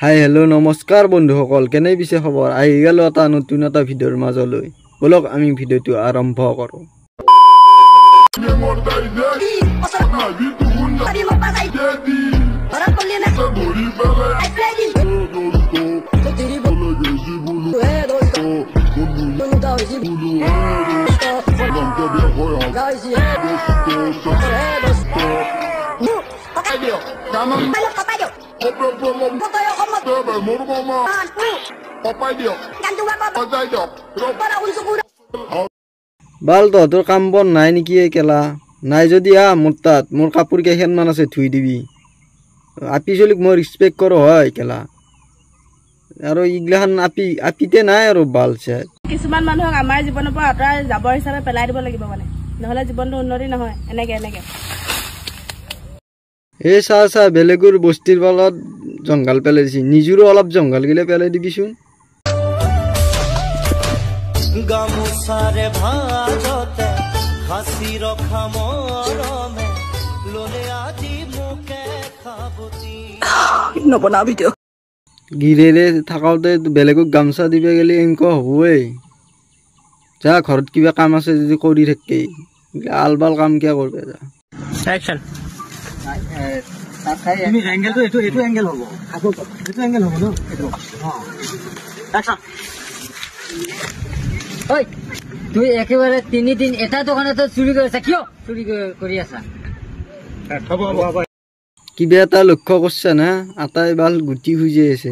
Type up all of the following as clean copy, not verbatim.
Hi hello' নমস্কাৰ বন্ধুসকল, কেনে পিছে খবৰ? আহি গ'লো এটা নতুন এটা ভিডিঅ'ৰ মাজলৈ। ব'লক আমি ভিডিঅ'টো আৰম্ভ কৰোঁ। বাল তহঁতৰ কাম বন নাই নেকি এই কেলা? নাই যদি আহ মোৰ তাত, মোৰ কাপোৰ কেইখনমান আছে ধুই দিবি। আপি চলিক মই ৰেচপেক্ট কৰোঁ হয় কেলা, আৰু এইগিলাখান আপি আপিতে নাই আৰু বাল চেট। কিছুমান মানুহক আমাৰ জীৱনৰ পৰা আঁতৰাই জাবৰ হিচাপে পেলাই দিব লাগিব, মানে নহ'লে জীৱনটো উন্নতি নহয়। এনেকে এনেকে এই চাহ চাহ বেলেগৰ বস্তিৰ পালত জংঘল পেলাই দিছি, নিজৰো অলপ জংঘল গিলে পেলাই দিবিচোন। গামোচাৰে ভাজতে খাচী ৰখা মৰমে ললে আজি মোকে খাবতি নবনাবি দিয়ক। গিৰেৰে থাকোঁতে বেলেগক গামোচা দিব গ'লে এনেকুৱা হ'বই। যা ঘৰত কিবা কাম আছে যদি কৰি থাকেই, আল বাল কাম কিয় কৰবে যা। তুই একেবাৰে তিনিদিন এটা দোকানতে চুৰি কৰি আছা, কিয় চুৰি কৰি আছা? কিবা এটা লক্ষ্য কৰছা না? আটাই বাল গুটি খুজি আছে।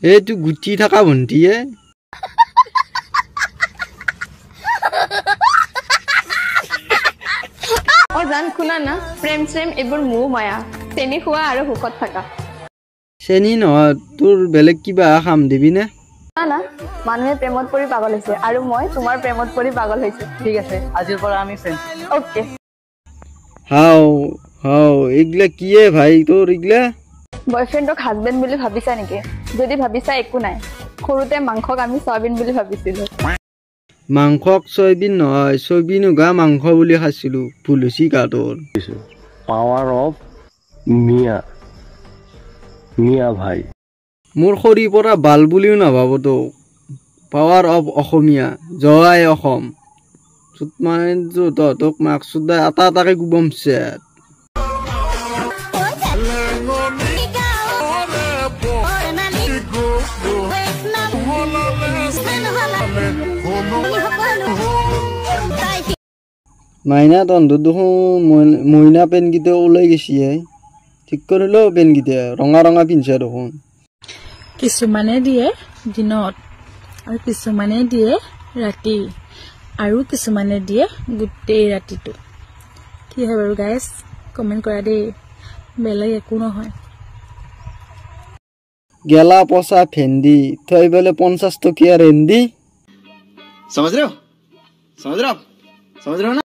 এইটো গুটি থকা ভণ্টিয়ে অ জান শুনা না, প্ৰেম চেম এইবোৰ মোহ মায়া, চেনি খোৱা আৰু সুখত থাকা। চেনি নহয় তোৰ বেলেগ কিবা খাম দিবি নে? না, মানুহে প্ৰেমত পৰি পাগল হৈছে আৰু মই তোমাৰ প্ৰেমত পৰি পাগল হৈছো। ঠিক আছে, আজিৰ পৰা আমি ফ্ৰেণ্ড। অ'কে। হাও হাও এইগিলা কিয়ে ভাই তোৰ এইগিলা? বয়ফ্ৰেণ্ডক হাজবেণ্ড বুলি ভাবিছা নেকি? যদি ভাবিছা একো নাই, সৰুতে মাংসক আমি চয়াবিন বুলি ভাবিছিলো। মাংসক চয়াবিন নহয়, চয়াবিন উগা মাংস বুলি খাইছিলো। ভুল হৈছে গা তোৰ। পাৱাৰ অফ মিয়া মিয়া ভাই। মোৰ খৰিৰ পৰা বাল বুলিও নাভাবো তোক। পাৱাৰ অফ অসমীয়া, জয় অসম। মানে তহঁতক মাক চুদা এটা এটাকে কোবাম চেট। মাইনা তহঁতৰ দেখোন মইনা পেনকেইটা ওলাই গৈছে, ঠিক কৰিলেও পেনকেইটা ৰঙা ৰঙা পিন্ধছে দেখোন। কিছুমানে দিয়ে দিনত আৰু কিছুমানে দিয়ে ৰাতি আৰু কিছুমানে দিয়ে গোটেই ৰাতিটো। কি হয় বাৰু গাইজ, কমেণ্ট কৰা দেই, বেলেগ একো নহয়। গেলা পচা ভেন্দি থৈ পেলাই 50 টকীয়া ৰেন্দি। সমঝ ৰহ? সমঝ ৰহ? সমঝ ৰহ না?